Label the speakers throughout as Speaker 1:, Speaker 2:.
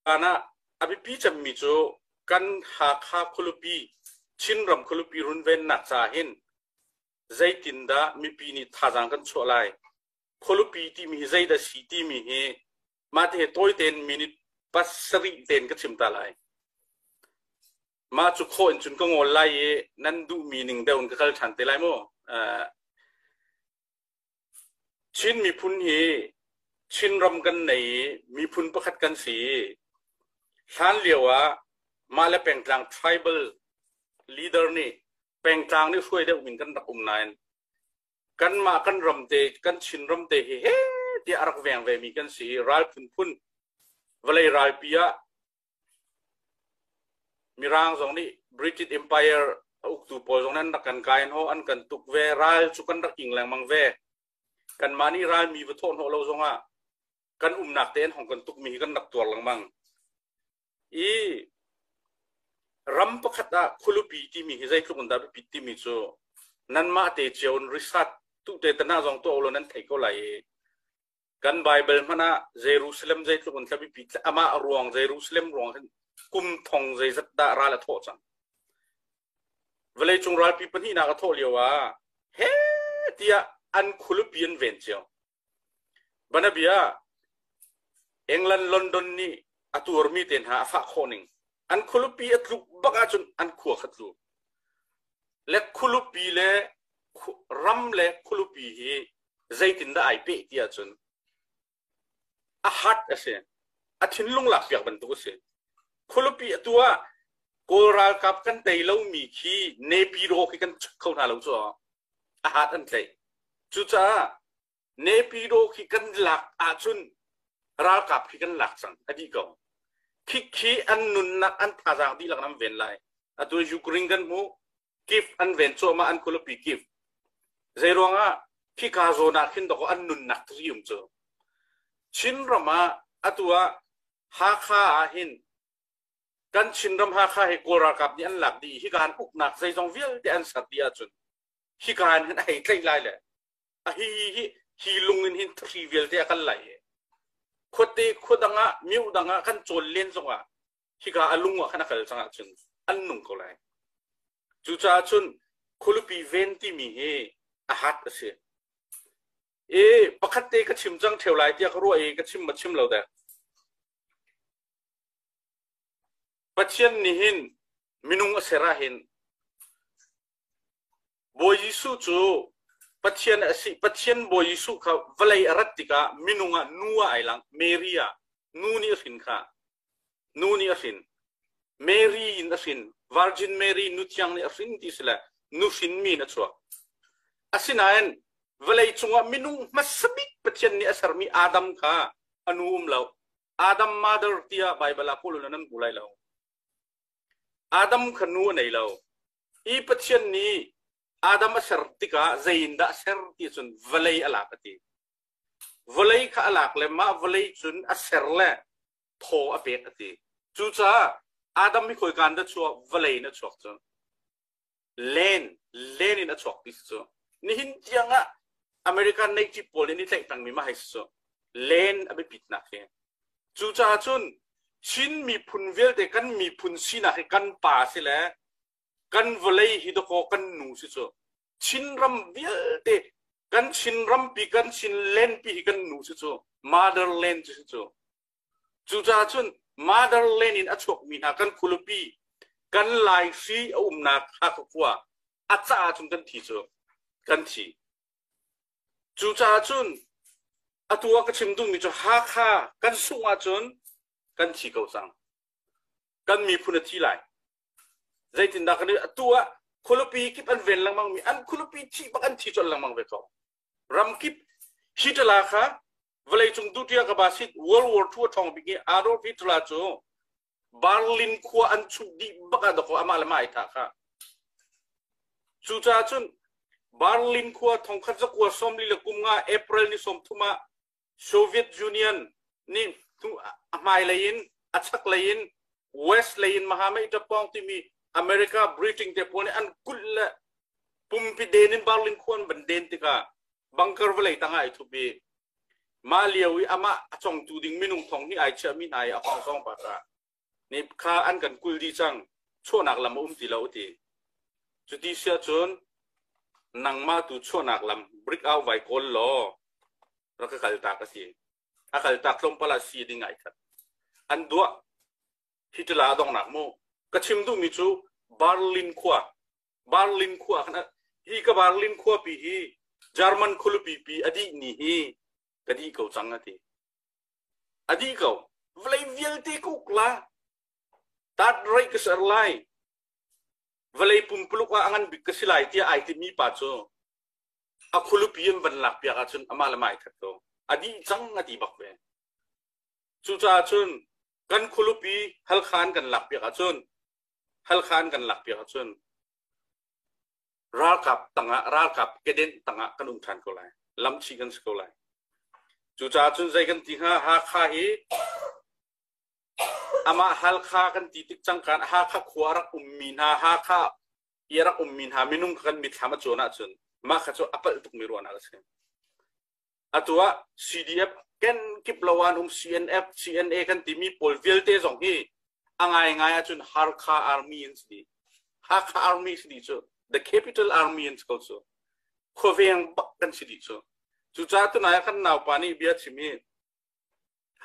Speaker 1: Caan ah a biapi cemmi cu kan Hakha khualipi, Chinram khualipi runvennak caah hin zeitindah mipi nih thazaang kan chuah lai? Khualipi timi hi zeidah si timi hi mah te tawi tein minute pasarih tein ka chim ta lai. Mah cu khawh in cun ka ngawl lai i nan duhmi ning deuh in ka kal ṭhan te lai mu. Chin miphun hi Chinram kan nei i miphun pakhat kan si i hlan lio ah mah le pengtlang tribal leader nih pengtlang nih hruai deuh min kan rak um nain kanmah kan ram te kan Chinram te hi he tiah a rak veng ve mi kan si i ral phunphun vawlei ralpi ah Mirang zong nih British Empire a uktu pawl zong nih an rak kan kai hnawh, an kan tuk ve. Ral cu kan rak ing lengmang ve. Kanmah nih ralmi va thawh hnawh lo zongah kan umnak te an hong kan tukmi hi kan rak tuar lengmang. I ram pakhat ah khualupi timi hi zeitluk in dah biapit timi cu nanmah te cio in research tu te tana zong tuah ulaw nan thei ko lai i Kan Baibal hmanh ah Jerusalem zeitluk in tlabipi amah ruang Jerusalem ruang hin kum thong zeizat dah ral a thawh cang. Vawleicung ralpi pahnihnak a thawh lio ah he tiah an khualipi an ven cio. Banabia England London nih a tuarmi te hna a fah khawh ning. An khualipi a tluk bak ahcun an khua kha tlu. Le khualipi le ram le khualipi hi zeitindah ai peh ti ahcun a heart a si. A thinlung lakpiak bantuk a si. Khualipi atu ah Kawl ralkap kan tei lomi khi Naypyidaw khi kan chut kho hna lo cu a heart an tlaih. Cucaah Naypyidaw khi kan lak ahcun ralkap khi kan lak cang a dih ko. Khi khi an nunnak an thazaang dihlak an ven lai. Atu Ukraine kan hmuh Kiev an ven cuahmah an khualipi Kiev. Zeiruangah khika zawn ah khin dawkaw an nunnak thari um cu. Chinram ah atu ah Hakha ah hin kan Chinram Hakha hi Kawl ralkap nih an lak dih i hika an uknak zeizong vialte an ser dih ahcun hika in hin a hei tlaih lai le a hi hi hi lung in hin thari vialte a kal lai i khuate khua dang ah myo dang ah kan cawl len zongah hika a lung ah khan a kal cang ahcun an nung ko lai. Cucaah cun khualipi ven timi hi a hat a si. I pakhat te ka chim cang ṭheo lai tiah ka ruah i ka chim ma chim lo dek. Pathian nih hin minung a ser ah hin Bawi Jesuh cu Pathian a si. Pathian Bawi Jesuh kha vawlei a rat tikah minung ah nu ah ai lang. Mary ah nu nih a hrin kha. Nu nih a hrin. Mary in a hrin. Virgin Mary nu thiang nih a hrin ti si le nu hrinmi in a chuak. Asinain vawlei cungah minung hmasa bik Pathian nih a sermi Adam kha a nu um lo. Adam mother tiah Baibal ah kawl nan hmu lai lo. Adam kha nu a nei lo. Hi Pathian nih Adam a ser tikah zei in dah a ser ti cun vawlei a lak a ti. Vawlei kha a lak le mah vawlei cun a ser le thaw a pek a ti. Cucaah Adam hi khawika in dah chuak? Vawlei in a chuak cu. Len, len in a chuak ti si cu. Nihin tiang ah American native pawl nih an i tlaih pengmi mah hei si cu. Len a biapitnak hi. Cucaah cun Chin miphun vialte kan miphun sinak hi kan pa si le kan vawlei hi dakaw kan nu si cu. Chinram vialte kan Chinrampi kan Chinlandpi hi kan nu si cu. Motherland cu si cu. Cucaah cun motherland in a chuakmi hna kan khualipi kan Laihri a umnak Hakha khua a caah cun kan thi cu kan thi. Cucaah cun atu ah ka chim duhmi cu Hakha kan sungh ahcun kan thi ko cang. Kan miphun a thi lai. Zeitindah kan atu ah khualipi kip an ven lengmang mi an khualipi thi bak an thi colh lengmang ve ko. Ram kip Hitler kha vawleicung dutia ka basit World War II a ṭhawng bik i Adolf Hitler cu Berlin khua an chuh dih bak ah dawkaw amah le mah ai thah kha. Cucaah cun Berlin khua thongkhat zakua sawmli le kum nga April ni 30 ah Soviet Union nih a hmailei in a chaklei in West lei in Mahamei Tapong timi America Britain te pawl nih an kulh le pumpi den in Berlin khua an van den tikah bunker vawlei tangah ai thup i. Mah lio i amah a congtu ding minung thong hi ai chiahmi hna i a hawngsawng pa kha nih kha an kan kul dih cang, chuahnak lam a um ti lo a ti. Cuti siah cun nangmah tu chuahnak lam break out vai kawl law rak ka kaltak a si. A kaltak tlawmpal ah si ding ai khat. An duah hi tila a donghnak mu. Ka chim duhmi cu Berlin khua Berlin khua khan hi ka Berlin khuapi hi German khualipi pi a dih ni hi ka dih ko cang a ti. A dih ko. Vawlei vialte ka uk la. Tat rei ka ser lai. Vawlei pumpuluk ah a ngan bik ka si lai tiah ai timi pa cu a khualipi an van lak piak ahcun amah le mah ai that ko. A dih cang a ti bak ve. Cucaah cun kan khualipi Halkha an kan lak piak ahcun Halkha an kan lak piak ahcun ralkap tangah ralkap kedenh tangah kan um ṭhan ko lai. Lamchih kan si ko lai. Cucaah cun zei kan ti hnga Hakha hi amah Halkha kan ti tik cangkan Hakha khua a rak ummi hna Hakha i a rak ummi hna minung kha kan mitthlam a cuan ahcun mah kha cu a palh tukmi ruahnak a si. Atu ah CDF kenkip lo an um CNF, CNA kan timi pawl vialte zong hi a ngaingai ahcun Hakha Army an si dih. Hakha Army si dih cu the capital army an si ko cu. Khuaveng bak kan si dih cu. Cucaah tunai ah kan naupa nih bia chim i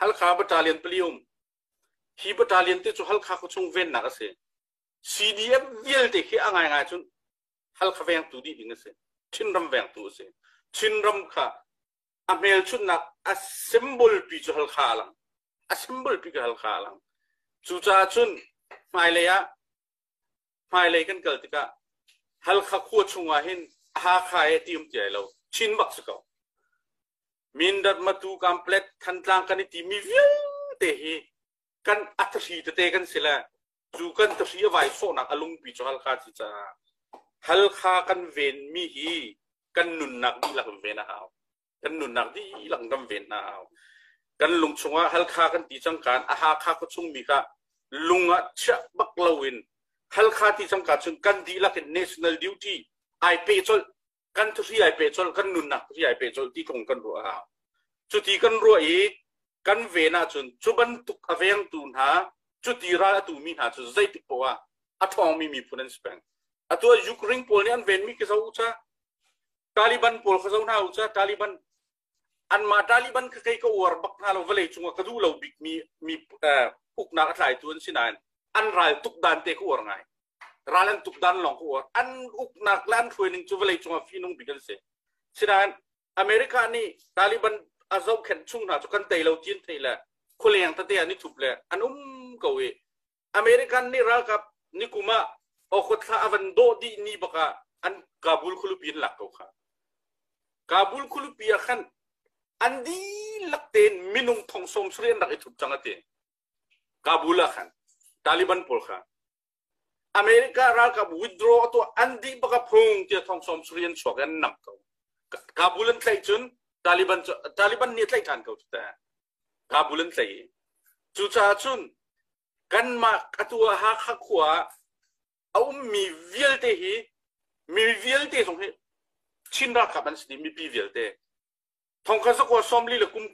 Speaker 1: Halkha battalion pali um. Hi battalion te cu Halkha khuachung vennak a si. CDF vialte khi a ngaingai cun Halkha vengtu dih ding a si. Chinram vengtu a si. Chinram kha a hmelchunhnak a symbol pi cu Halkha a lang. A symbol pi cu Halkha a lang. Cucaah cun hmailei ah hmailei kan kal tikah Halkha khua chungah hin Hakha he ti um ti ai lo. Chin bak si ko. Mindat Matu Kamplet Thantlang kan i timi vialte hi kan a thahri tete kan si le cu kan thahri a vai sawhnak a lungpi cu Halkha si caah Halkha kan venmi hi kan nunnak dihlak in ven a hau. Kan nunnak dihlak in kan ven hna a hau. Kan lung chungah Halkha kan ti cangkaan a Hakha khuachung mi kha lung ah chiah bak loin Halkha ti cangka cun kan dihlak in national duty ai pe colh kan thuhri ai pe colh kan nunnak thuhri ai pe colh ti tlung kan ruah a hau. Cuti kan ruah i kan ven ahcun cu bantuk a vengtu hna cuti ral a tumi hna cu zeitik poah ah a ṭhawngmi miphun an si peng. Atu ah Ukraine pawl nih an venmi khi zoh u ca. Taliban pawl kha zoh hna u ca. Taliban anmah Taliban kha kei ka uar bak hna lo vawlei cungah ka duh lo bikmi mi uknak a tlaitu an si nain an ral tuk dan te ka uar ngai. Ral an tuk dan lawng ka uar. An uknak le an hruaining cu vawlei cungah fihnung bik an si. Sinain America nih Taliban a zohkhenh chung hna cu kan tei lo ti an theih le khualeng tete an i thup le an um ko i American nih ralkap nikum ah August thla a van dawh dih ni bak ah an Kabul khualipi an lak ko kha. Kabul khualipi ah khan an dihlak tein minung thong sawm sarih an rak i thup cang a ti. Kabul ah khan Taliban pawl kha America ralkap withdraw a tuah an dih bak a phung tiah thong sawm sarih an chuak i an nam ko. Kabul an tlaih cun Taliban cu Taliban nih a tlaih ṭhan ko cu teh. Kabul an tlaih i cucaah cun kanmah atu ah Hakha khua ah a ummi vialte hi mi vialte zong hi Chin ralkap an si dih mipi vialte thongkhat zakua sawmli le kum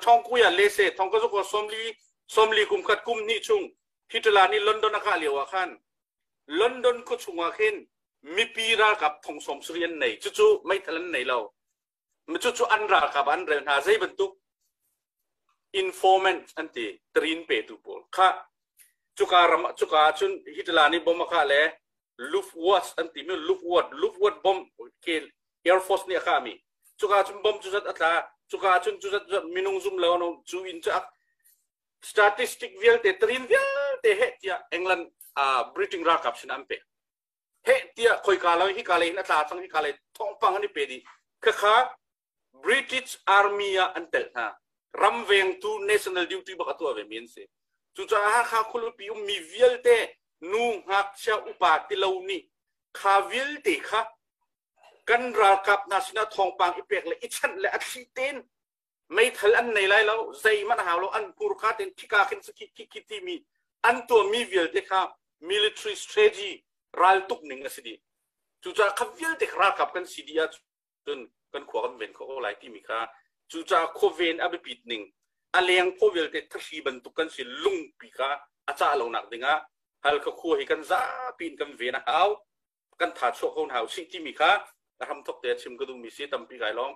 Speaker 1: thongkuya lese thongkhat zakua sawmli sawmli kum khat kum hnih chung Hitler nih London a kah lio ah khan London khua chungah khin mipi ralkap thong sawm sarih an nei cucu meithal an nei lo cucu an ralkap an rel hna zei bantuk informant an ti trin petu pawl kha cuka ram cuka cun Hitler nih bom a kah le Luftwaffe an timi Luftwaffe Luftwaffe bomb ke Air Force nih a kahmi cuka cun bomb cu zat a tla cuka cun cu zat zat minung zum lo no cu in cu statistic vialte trin vialte he tiah England uh, Britain ralkap sin an pek he tiah khoika lo hika lei hin a tla cang hika lei thawngpang an i pe dih khakha British Army ah an telh hna. Ramvengtu national duty bak a tuah ve mi an si. Cucaah Hakha khualipi ummi vialte nu ngakchia upa tilo nih kha vialte kha kan ralkap hna sinah thawngpang i pek le i chanh le a thli tein meithal an nei lai lo zeihmanh hau lo an hmurka tein khika khin khi khi khi timi an tuahmi vialte kha military strategy raltuk ning a si dih. Cucaah kha vialte kha ralkap kan si dih ahcun cun kan khua kan ven kho ko lai timi kha Cucaah khuaven a biapit ning a leng phaw vialte thahri bantuk kan si lungpi kha a cah lonak dingah Halkha khua hi kan zapi in kan ven a hau. Kan tha chuah ko hna usih timi kha a hramthok te chim ka duhmi si tampi kai lawm.